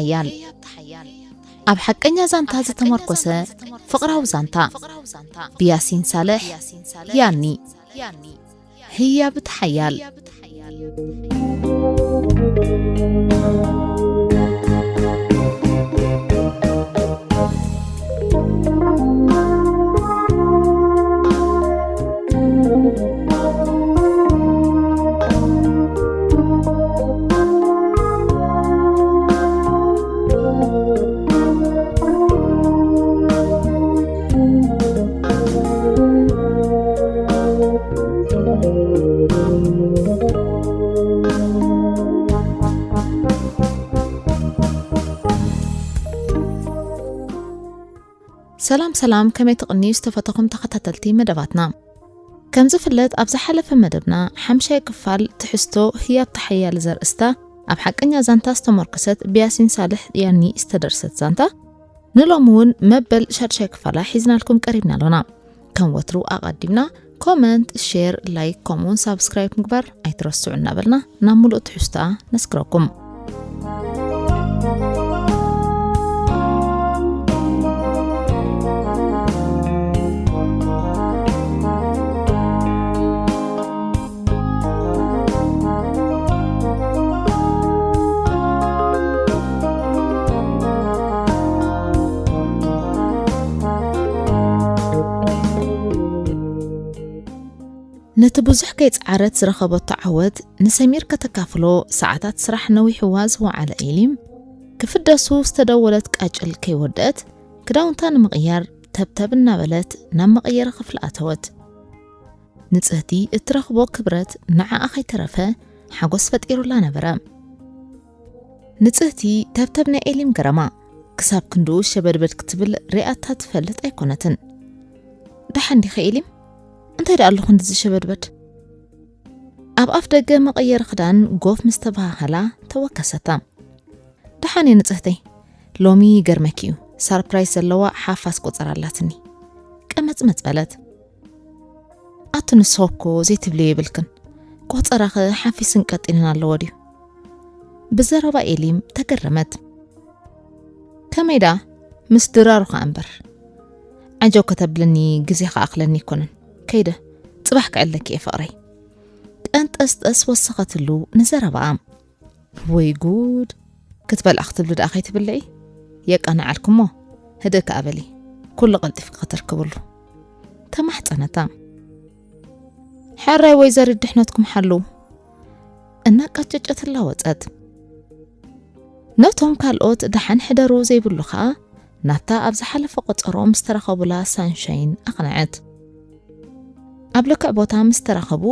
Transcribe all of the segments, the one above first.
ሓያል። ኣብ ሓቀኛ ዛንታ ዝተመርኮሰ ፍቕራዊ ዛንታ ብያሲን ሳልሕ። ያኒ። ህያብ እቲ ሓያል። ሰላም ሰላም፣ ከመይ ትቕንዩ ዝተፈተኹም ተኸታተልቲ መደባትና? ከም ዝፍለጥ ኣብ ዝሓለፈ መደብና ሓምሻይ ክፋል ትሕዝቶ ህያብ ተሓያል ዘርእስታ ኣብ ሓቀኛ ዛንታ ዝተመርኮሰት ብያሲን ሳልሕ ያኒ ዝተደርሰት ዛንታ ንሎሚ እውን መበል ሻድሻይ ክፋላ ሒዝናልኩም ቀሪብና ኣሎና። ከም ወትሩ ኣቐዲምና ኮመንት፣ ሼር፣ ላይክ ከምኡውን ሳብስክራይብ ምግባር ኣይትረስዑ እናበልና ናብ ምሉእ ትሕዝቶኣ ነስክረኩም። ነቲ ብዙሕ ከይጸዓረት ዝረኸበቶ ዓወት ንሰሚር ከተካፍሎ ሰዓታት ስራሕ ነዊሕዋ ዝወዓለ ኤሊም፣ ክፍደሱ ዝተደወለት ቃጭል ከይወደአት ክዳውንታ ንምቕያር ተብተብ እናበለት ናብ መቐየሪ ክፍሊ ኣተወት። ንጽህቲ እትረኽቦ ክብረት ንዓኣ ከይተረፈ ሓጎስ ፈጢሩላ ነበረ። ንጽህቲ ተብተብ ናይ ኤሊም ገረማ። ክሳብ ክንድኡ ሸበድበድ ክትብል ሪኣታ ትፈልጥ ኣይኮነትን። "ደሓን ዲኺ ኤሊም? እንታይ ደኣ ኣሎ ክንድዚ ሸበድበድ?" ኣብ ኣፍ ደገ መቐየሪ ክዳን ጎፍ ምስ ተበሃሃላ ተወከሰታ። "ደሓን እየ ንጽህተይ። ሎሚ ይገርመኪ እዩ፣ ሳርፕራይዝ ዘለዋ ሓፋስ ቆጸራ ኣላትኒ።" ቀመጽመጽ በለት። "ኣቲ ንስኺ እኮ ዘይትብልዮ የብልክን። ቆጸራኸ ሓፊስን ቀጢንን ኣለዎ ድዩ?" ብዘረባ ኤሊም ተገረመት። "ከመይ ደኣ ምስ ድራሩ ኸኣ እምበር። ዓጀው ከተብልኒ ግዜ ኸኣኽለኒ ኣይኮነን። ከይደ፣ ጽባሕ ክዕለኪ እየ ፍቕረይ።" ቀንጠስጠስ ወሰኸትሉ ንዘረባኣ። "ወይ ጉድ! ክትበልዓ ክትብሊ ደኣ ከይትብልዒ? የቃንዓልኩሞ፣ ህድእ ከኣ በሊ፣ ኩሉ ቀልጢፍኪ ከተርክብሉ።" ተማሕጸነታ። "ሕራይ ወይዘሪት ድሕነትኩም ሓልዉ።" እናቃጨጨትላ ወጸት። ነቶም ካልኦት ደሓን ሕደሩ ዘይብሉ ኸኣ ናብታ ኣብ ዝሓለፈ ቆጸሮ ምስ ተራኸቡላ ሳንሻይን ኣቕንዐት። ኣብ ልክዕ ቦታ ምስ ተራኸቡ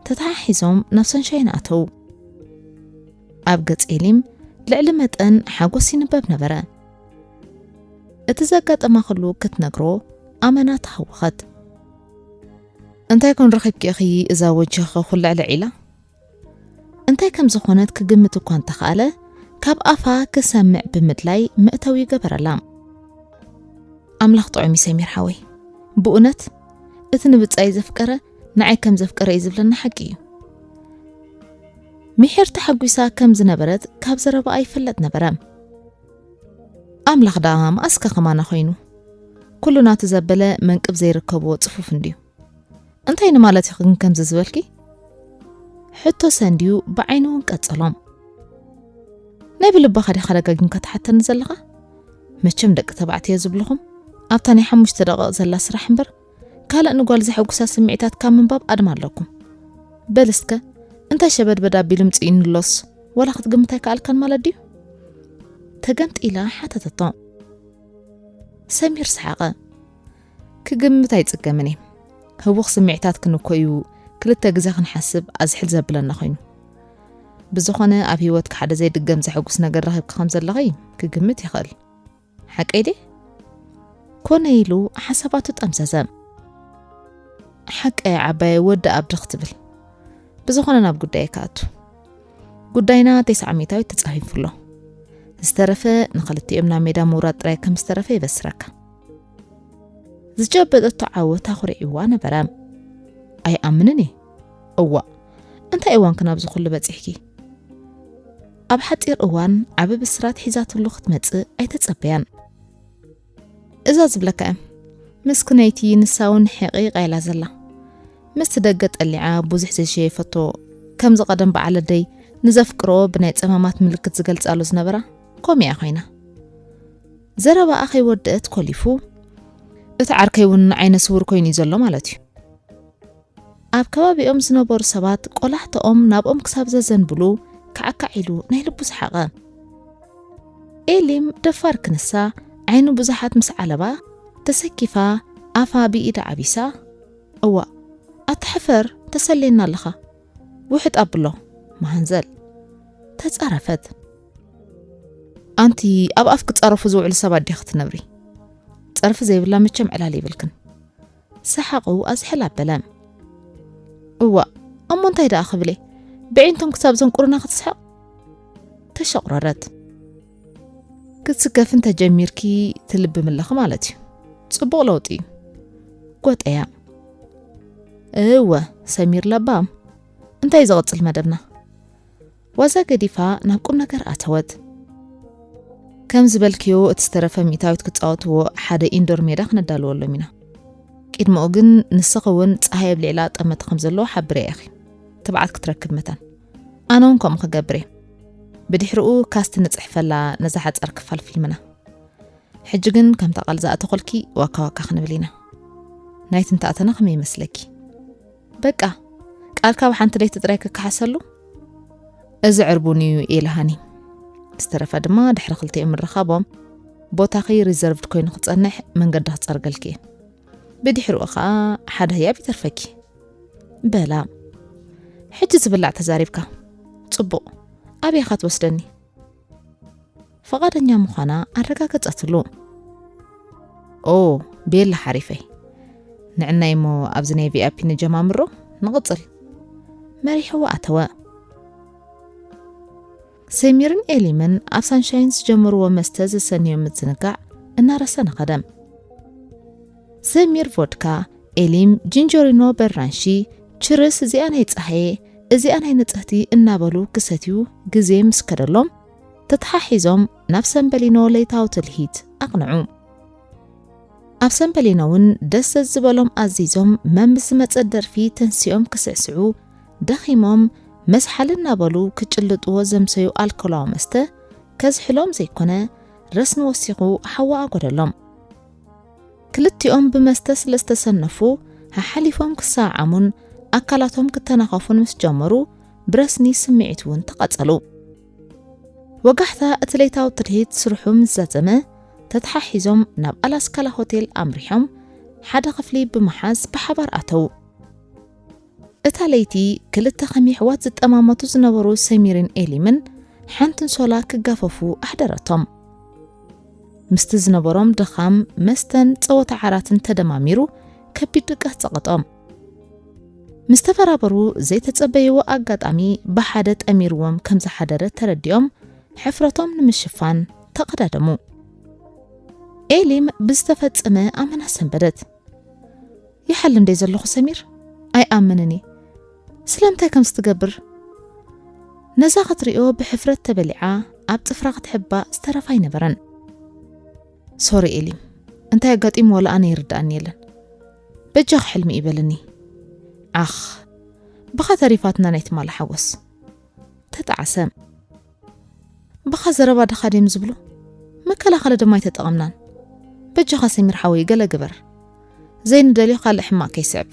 ተተሓሒዞም ናብ ሳንሻይን ኣተዉ። ኣብ ገጽ ኤሊም ልዕሊ መጠን ሓጎስ ይንበብ ነበረ። እቲ ዘጋጠማ ኩሉ ክትነግሮ ኣመና ተሃወኸት። "እንታይ ኮን ረኺብኪ ኢኺ እዛ ወጅህኺ ኩልዕልዕ ኢላ?" እንታይ ከም ዝኾነት ክግምት እኳ እንተኸኣለ፣ ካብ ኣፋ ክሰምዕ ብምድላይ መእተዊ ገበረላ። "ኣምላኽ ጥዑም እዩ ሰሚር ሓወይ። ብእውነት እቲ ንብጻይ ዘፍቀረ ንዓይ ከም ዘፍቀረ እዩ ዝብለና ሓቂ እዩ።" ምሒር ተሓጒሳ ከም ዝነበረት ካብ ዘረባኣ ይፍለጥ ነበረ። "ኣምላኽ ደኣ መኣስከ ከማና ኮይኑ? ኩሉ ናቱ ዘበለ መንቅብ ዘይርከብዎ ጽፉፍ እንድዩ። እንታይ ንማለት ኢኺ ግን ከምዚ ዝበልኪ?" ሕቶ ሰንድዩ ብዓይኑ እውን ቀጸሎም። "ናይ ብልብኻ ዲኻ ደጋጊምካ ትሓተኒ ዘለኻ? መቸም ደቂ ተባዕትዮ ዝብልኹም ኣብታ ናይ ሓሙሽተ ደቂቕ ዘላ ስራሕ እምበር ካልእ ንጓል ዘሐጉሳ ስምዒታት ካብ ምንባብ ኣድማ ኣለኩም። በል እስከ እንታይ ሸበድበድ ኣቢሉ ምጽኢኑ ኣሎስ ዋላ ክትግምት ኣይከኣልካን ማለት ድዩ?" ተገምጢላ ሓተተቶ። ሰሚር ሰሓቐ። "ክግምት ኣይጽገምን እየ። ህውኽ ስምዒታት ክንኮ እዩ ክልተ ግዜ ክንሓስብ ኣዝሕል ዘብለና ኮይኑ። ብዝኾነ ኣብ ህይወትካ ሓደ ዘይድገም ዘሐጉስ ነገር ረኺብካ ከም ዘለኺ ክግምት ይኽእል። ሓቀይ ድየ?" ኮነ ኢሉ ሓሳባቱ ጠምዘዘ። "ሓቀይ ዓባየ ወዲ ኣብዲ ክትብል። ብዝኾነ ናብ ጉዳየ ክኣቱ። ጉዳይና ተስዓ ሚእታዊት ተጻፊፉ ኣሎ። ዝተረፈ ንኽልቲኦም ናብ ሜዳ ምውራድ ጥራይ ከም ዝተረፈ ይበስረካ።" ዝጨበጠቶ ዓወት ኣኹሪዕዋ ነበረ። "ኣይኣምንን እየ። እዋእ፣ እንታይ እዋን ክናብዚ ኩሉ በጺሕኪ?" ኣብ ሓጺር እዋን ዓቢ ብስራት ሒዛትሉ ክትመጽእ ኣይተጸበያን። እዛ ዝብለካ እያ፣ ምስክነይቲ ንሳ እውን ሕቒቕ ኢላ ዘላ። ምስቲ ደገ ጠሊዓ ብዙሕ ዘይሸየፈቶ፣ ከምዚ ቀደም በዓል ኣደይ ንዘፍቅሮ ብናይ ጸማማት ምልክት ዝገልጻሉ ዝነበራ፣ ከምኡ እያ ኮይና። ዘረባኣ ከይወደአት ኮሊፉ፣ እቲ ዓርከይ እውን ዓይነ ስውር ኮይኑ እዩ ዘሎ ማለት እዩ። ኣብ ከባቢኦም ዝነበሩ ሰባት ቆላሕታኦም ናብኦም ክሳብ ዘዘንብሉ፣ ካዕካዕ ኢሉ ናይ ልቡ ሰሓቐ። ኤሊም ደፋር ክንሳ፣ ዓይኑ ብዙሓት ምስ ዓለባ፣ ተሰኪፋ፣ ኣፋ ብኢዳ ዓቢሳ፣ "እዋእ፣ ኣታ ሕፈር፣ ተሰልየና ኣለኻ። ውሕጥ ኣብሎ፣ መሃንዘል." ተጻረፈት። "ኣንቲ ኣብ ኣፍ ክጻረፉ ዝውዕሉ ሰባት ዲኻ ትነብሪ? ጸርፊ ዘይብላ መቸም ዕላል ይብልክን?" ሰሓቑ ኣዝሕል ኣበለ። "እዋእ፣ እሞ እንታይ ደኣ ክብል እየ? ብዒንቶም ክሳብ ዘንቁሩና ክትስሕቕ?" ተሸቑረረት። "ክትስከፊ እንተጀሚርኪ ትልብሚ ኣለኺ ማለት እዩ። ጽቡቕ ለውጢ እዩ። ጎጠያ። እወ፣ ሰሚር ለባም። እንታይ እዩ ዝቕጽል መደብና?" ዋዛ ገዲፋ ናብ ቁም ነገር ኣተወት። "ከም ዝበልክዮ፣ እቲ ዝተረፈ ሚእታዊት ክጻወትዎ ሓደ ኢንዶር ሜዳ ክነዳልወሎም ኢና። ቅድሚኡ ግን ንስኺ እውን ጸሃይ ኣብሊዕላ ጠመተ ከም ዘለዎ ሓብርያ ኢኺ። ትብዓት ክትረክብ መታን። ኣነ እውን ከምኡ ክገብር እየ። ብድሕሪኡ ካስት ንጽሕፈላ ነዛ ሓጻር ክፋል ፊልምና። ሕጂ ግን ከምታ ቃል ዝኣተኹልኪ ዋካ ዋካ ክንብል ኢና። ናይቲ እንተኣተና ከመይ ይመስለኪ?" "በቃ፣ ቃልካ ኣብ ሓንቲ ለይቲ ጥራይ ክከሓሰሉ?" "እዚ ዕርቡን እዩ" ኢለ ሃኒ። "ዝተረፈ ድማ ድሕሪ ክልቲኦም ምርኻቦም ቦታኺ ሪዘርቭድ ኮይኑ ክጸንሕ መንገዲ ክጸርገልኪ እየ። ብድሕሪኡ ኸኣ ሓደ ህያብ ይተርፈኪ።" "በላ፣ ሕጂ ዝብላዕ ተዛሪብካ። ጽቡቕ፣ ኣበይ ኢኻ ትወስደኒ?" ፍቓደኛ ምዃና ኣረጋገጸትሉ። "ኦ፣ ቤላ ሓሪፈይ። ንዕናይ እሞ ኣብዚ ናይ ቪኣይፒ ንጀማምሮ፣ ንቕጽል።" መሪሕዎ ኣተወ። ሰሚርን ኤሊምን ኣብ ሳንሻይን ዝጀመርዎ መስተ ዘሰንዮም ምዝንጋዕ እናረሰነ ኸደ። ሰሚር ቮድካ፣ ኤሊም ጂንጆሪኖ በራንሺ፣ ችርስ እዚኣ ናይ ጸሃየ፣ እዚኣ ናይ ንጽህቲ እናበሉ ክሰትዩ ግዜ ምስ ከደሎም፣ ተተሓሒዞም ናብ ሰምበሊኖ ለይታዊ ትልሂት ኣቕንዑ። ኣብ ሰምበሊኖ እውን ደስ ዝበሎም ኣዚዞም መምስ ዝመጸት ደርፊ ተንሲኦም ክስዕስዑ ደኺሞም መስሓል እናበሉ ክጭልጥዎ ዘምሰዩ ኣልኮላዊ መስተ ከዝሕሎም ዘይኮነ ረስኒ ወሲኹ ሓዋ ኣጎደሎም። ክልቲኦም ብመስተ ስለ ዝተሰነፉ ሓሓሊፎም ክሰዓዓሙን ኣካላቶም ክተናኸፉን ምስ ጀመሩ ብረስኒ ስምዒት እውን ተቓጸሉ። ወጋሕታ እቲ ለይታዊ ትርሂት ስርሑ ምስ ዛዘመ ተተሓሒዞም ናብ ኣላስካላ ሆቴል ኣምሪሖም ሓደ ክፍሊ ብምሓዝ ብሓባር ኣተዉ። እታ ለይቲ ክልተ ከም የሕዋት ዝጠማመቱ ዝነበሩ ሰሚርን ኤሊምን ሓንቲ ኣንሶላ ክጋፈፉ ኣሕደረቶም። ምስቲ ዝነበሮም ድኻም መስተን ጸወታ ዓራትን ተደማሚሩ ከቢድ ድቃስ ጸቐጦም። ምስ ተፈራበሩ ዘይተጸበይዎ ኣጋጣሚ ብሓደ ጠሚርዎም ከም ዝሓደረ ተረዲኦም ሕፍረቶም ንምሽፋን ተቐዳደሙ። ኤሊም ብዝተፈጸመ ኣመና ሰንበደት። "ይሓልም ደይ ዘለኹ ሰሚር፣ ኣይኣምንን እየ። ስለምንታይ ከምዚ ትገብር?" ነዛ ክትሪኦ ብሕፍረት ተበሊዓ ኣብ ጽፍራ ክትሕባእ ዝተረፋ ኣይነበረን። "ሶሪ ኤሊም፣ እንታይ ኣጋጢሙ ዋላ ኣነ ይርድኣኒ የለን። በጃኺ ሕልሚ ይበልኒ። ዓኽ፣ ብኻ ተሪፋትና ናይ ትማሊ ሓጎስ።" ተጣዕሰ። "ብኻ ዘረባ ድኻ ድዮም ዝብሉ? መከላኸሊ ድማ ኣይተጠቐምናን። በጃኻ ሰሚር ሓወይ ገለ ግበር። ዘይንደልዮ ካልእ ሕማቕ ከይስዕብ።"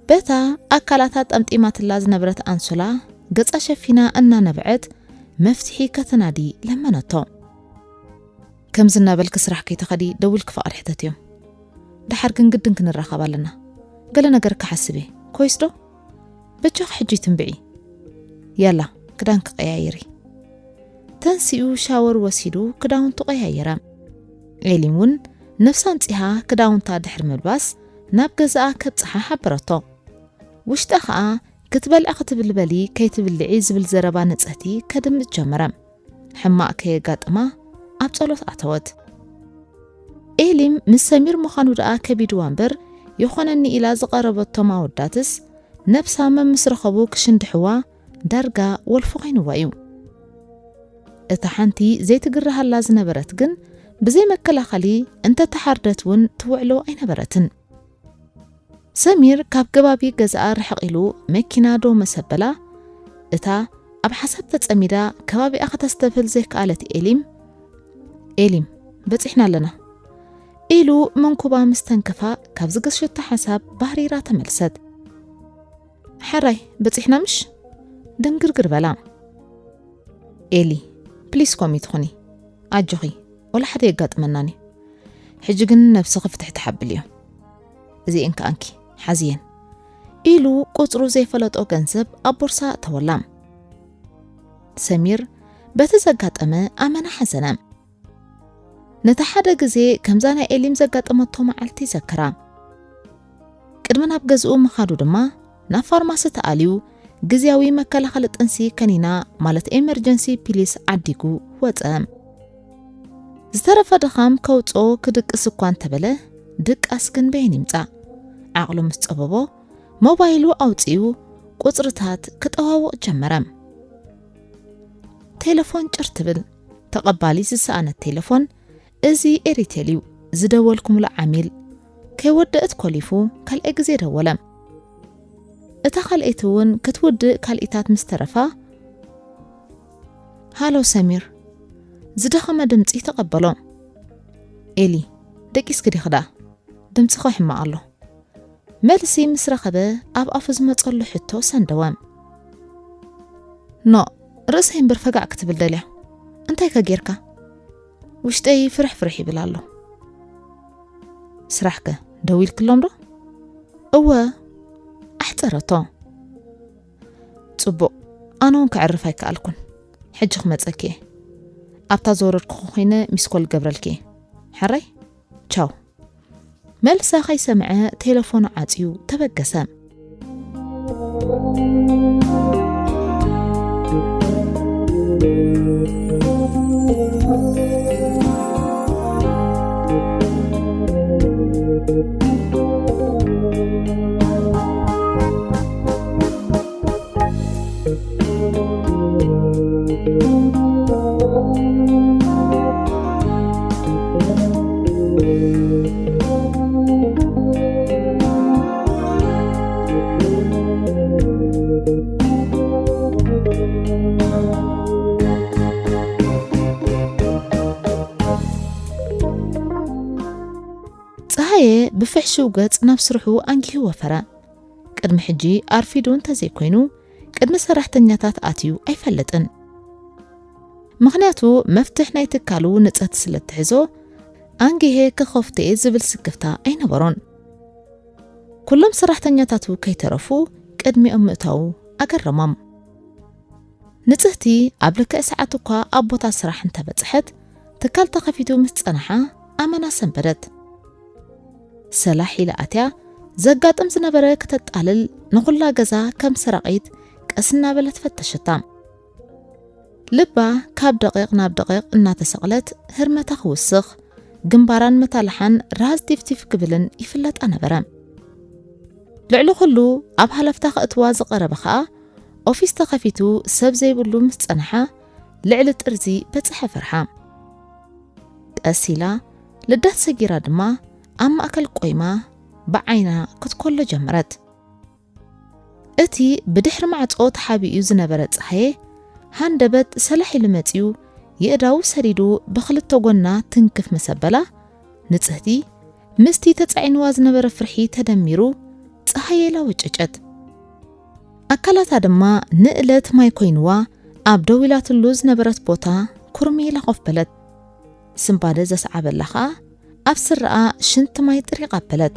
በታ ኣካላታ ጠምጢማትላ ዝነበረት ኣንሶላ ገጻ ሸፊና እናነበዐት መፍትሒ ከተናዲ ለመነቶ። "ከምዚ እናበልኪ ስራሕ ከይትኸዲ ደዊልኪ ፍቓድ ሕተትዮም። ደሓር ግን ግድን ክንራኸብ ኣለና። ገለ ነገር ክሓስብ እየ። ኮይስ ዶ? በጃኺ ሕጂ ትንብዒ። ያላ፣ ክዳንኪ ቀያይሪ።" ተንሲኡ ሻወር ወሲዱ ክዳውንቱ ቀያየረ። ኤሊም እውን ነፍሳ ኣንጺሃ ክዳውንታ ድሕሪ ምልባስ ናብ ገዛኣ ከብጽሓ ሓበረቶ። ውሽጣ ኸኣ ክትበልዒ ክትብልበሊ ከይትብልዒ ዝብል ዘረባ ንጽህቲ ከድምጽ ጀመረ። ሕማቕ ከየጋጥማ ኣብ ጸሎት ኣተወት። ኤሊም ምስ ሰሚር ምዃኑ ደኣ ከቢድዋ እምበር፣ ይኾነኒ ኢላ ዝቐረበቶም ኣወዳትስ ነብሳ መምስ ረኸቡ ክሽንድሕዋ ዳርጋ ወልፊ ኮይንዋ እዩ። እታ ሓንቲ ዘይትግረሃላ ዝነበረት ግን ብዘይ መከላኸሊ እንተተሓርደት እውን ትውዕሎ ኣይነበረትን። ሰሚር ካብ ገባቢ ገዛኣ ርሕቕ ኢሉ መኪና ደው መሰበላ። እታ ኣብ ሓሳብ ተጸሚዳ ከባቢኣ ከተስተብህል ዘይከኣለት ኤሊም፣ "ኤሊም፣ በጺሕና ኣለና" ኢሉ መንኩባ ምስ ተንከፋ ካብ ዝገሸቶ ሓሳብ ባህሪራ ተመልሰት። "ሕራይ፣ በጺሕና ምሽ?" ድንግርግር በላ። ኤሊ፣ ፕሊስ ኮሚ ትኹኒ። ኣጆኺ፣ ወላ ሓደ የጋጥመናን እዩ። ሕጂ ግን ነብስኺ ፍትሒ ትሓብል እዩ። እዚኤን ከኣንኪ፣ ሓዝየን" ኢሉ ቁጽሩ ዘይፈለጦ ገንዘብ ኣብ ቦርሳ ኣእተወላ። ሰሚር በቲ ዘጋጠመ ኣመና ሓዘነ። ነቲ ሓደ ግዜ ከምዛ ናይ ኤሊም ዘጋጠመቶ መዓልቲ ይዘክራ። ቅድሚ ናብ ገዝኡ ምኻዱ ድማ ናብ ፋርማሲ ተኣልዩ ግዝያዊ መከላኸሊ ጥንሲ ከኒና ማለት ኤመርጀንሲ ፒልስ ዓዲጉ ወጸ። ዝተረፈ ድኻም ከውጽኦ ክድቅስ እኳ እንተበለ ድቃስ ግን በየን ይምጻእ? ዓቕሉ ምስ ጸበቦ ሞባይሉ ኣውጺኡ ቁጽርታት ክጠዋውቕ ጀመረ። ቴሌፎን ጭር ትብል። ተቐባሊ ዝሰኣነት ቴሌፎን፣ "እዚ ኤሪቴል እዩ፣ ዝደወልኩምሉ ዓሚል" ከይወደእት ኮሊፉ ካልኣይ ግዜ ደወለ። እታ ካልኣይቲ እውን ክትውድእ ካልኢታት ምስ ተረፋ፣ "ሃሎ ሰሚር" ዝደኸመ ድምጺ ተቐበሎ። "ኤሊ፣ ደቂስኪ ዲኺ ደኣ? ድምጽኺ ሕማቕ ኣሎ" መልሲ ምስ ረኸበ ኣብ ኣፉ ዝመጸሉ ሕቶ ሰንደወ። "ኖ፣ ርእሰይ እምበር ፈጋዕ ክትብል ደልያ። እንታይ ከ ጌርካ?" "ውሽጠይ ፍርሕ ፍርሕ ይብል ኣሎ." "ስራሕ ከ ደዊልክሎም ዶ?" "እወ" ኣሕጸረቶ። "ጽቡቕ፣ ኣነ እውን ከዕርፍ ኣይከኣልኩን። ሕጂ ክመጸኪ እየ። ኣብታ ዝወረድኩ ኮይነ ሚስኮል ገብረልኪ እየ። ሕራይ?" ቻው። መልሳ ከይሰምዐ ቴሌፎኑ ዓጽዩ ተበገሰ። ጸሃየ ብፍሕሽው ገጽ ናብ ስርሑ ኣንጊሁ ወፈረ። ቅድሚ ሕጂ ኣርፊዱ እንተዘይኮይኑ፣ ቅድሚ ሰራሕተኛታት ኣትዩ ኣይፈልጥን። ምኽንያቱ መፍትሕ ናይ ትካሉ ንጽህቲ ስለ እትሕዞ፣ ኣንጊሄ ክኸፍቶ እየ ዝብል ስክፍታ ኣይነበሮን። ኩሎም ሰራሕተኛታቱ ከይተረፉ ቅድሚኦም ምእታዉ ኣገረሞም። ንጽህቲ ኣብ ልክዕ ሰዓት እኳ ኣብ ቦታ ስራሕ እንተበጽሐት፣ ትካል ተኸፊቱ ምስ ጸንሓ ኣመና ሰንበደት። ሰላሕ ኢላ ኣትያ ዘጋጥም ዝነበረ ክተጣልል ንኹላ ገዛ ከም ሰራቒት ቀስ እናበለት ፈተሸታ። ልባ ካብ ደቂቕ ናብ ደቂቕ እናተሰቕለት ህርመታ ክውስኽ፣ ግንባራን መታልሓን ራዝ ቲፍቲፍ ክብልን ይፍለጣ ነበረ። ልዕሊ ኩሉ ኣብ ሃለፍታ ከእትዋ ዝቐረበ ኸኣ ኦፊስ ተኸፊቱ ሰብ ዘይብሉ ምስ ጸንሓ ልዕሊ ጥርዚ በጽሐ ፈርሓ። ቀስ ኢላ ልዳት ሰጊራ ድማ ኣብ ማእከል ቆይማ ብዓይና ክትኮሎ ጀመረት። እቲ ብድሕሪ ማዕጾ ተሓቢኡ ዝነበረ ጸሃየ ሃንደበት ሰላሕ ኢሉ መጺኡ የእዳዉ ሰዲዱ ብኽልተ ጎና ትንክፍ መሰበላ ንጽህቲ ምስቲ ተጻዒንዋ ዝነበረ ፍርሒ ተደሚሩ ጸሃየ ኢላ ወጨጨት። ኣካላታ ድማ ንእለት ማይ ኮይንዋ ኣብ ደው ኢላትሉ ዝነበረት ቦታ ኩርሚ ኢላ ኮፍ በለት። ስንባደ ዘስዓበላ ኸኣ ኣብ ስረኣ ሽንቲ ማይ ጥሪቕ ኣበለት።